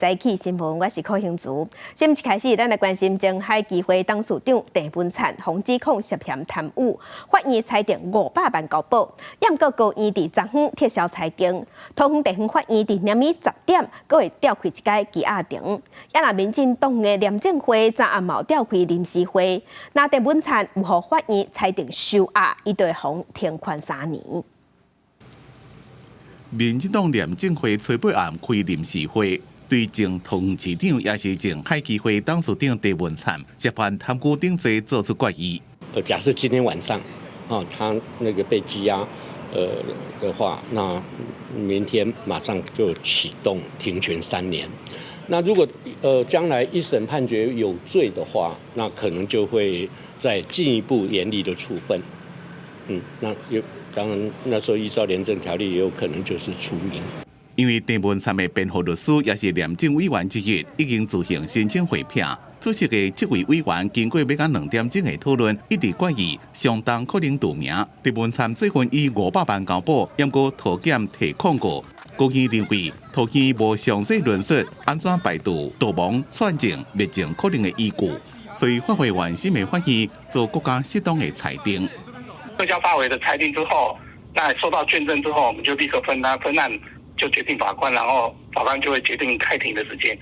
早起新聞，我是柯興竹。新聞一開始，咱來關心前海基會董事長鄭文燦，予指控涉嫌貪污，法院裁定500萬交保，毋過高院佇昨昏撤銷裁定。桃園地方法院佇暝暝10點，閣會召開一擺羈押庭。也若民進黨的廉政會昨暗嘛召開臨時會，若鄭文燦有予法院裁定收押，伊就會予停權3年。民進黨廉政會初八暗開臨時會，對前桃園市長也是前海基會董事長鄭文燦涉犯貪污等罪做出決議。假設今天晚上，啊，他那個被羈押，的話，那明天馬上就啟動停權3年。那如果將來一審判決有罪的話，那可能就會再進一步嚴厲的處分。那有當然那時候依照廉政條例，也有可能就是除名。因為鄭文燦的辯護律師也是廉政委員之一，已經自行申請回避。出席的這位委員經過欲到2點鐘的討論，一致決議相當可能除名。鄭文燦最近以500萬交保，毋過桃檢提控告。高院認為桃院無詳細論述按怎排除逃亡、竄證、滅證可能的依據，所以發回原審的法院做閣較適當的裁定。撤銷發回的裁定之後，那收到卷證之後，我們就立刻分案分案。就決定法官，然後法官就會決定開庭的時間。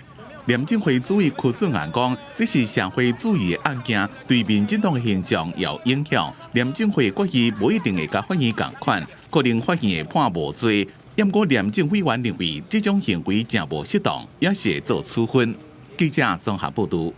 廉政會主委柯志恩講，這是社會注意的案件，對民進黨的形象有影響。廉政會決議無一定會佮法院仝款，可能法院會判無罪。毋過廉政委員認為這種行為誠無適當，也是會做處分。記者綜合報導。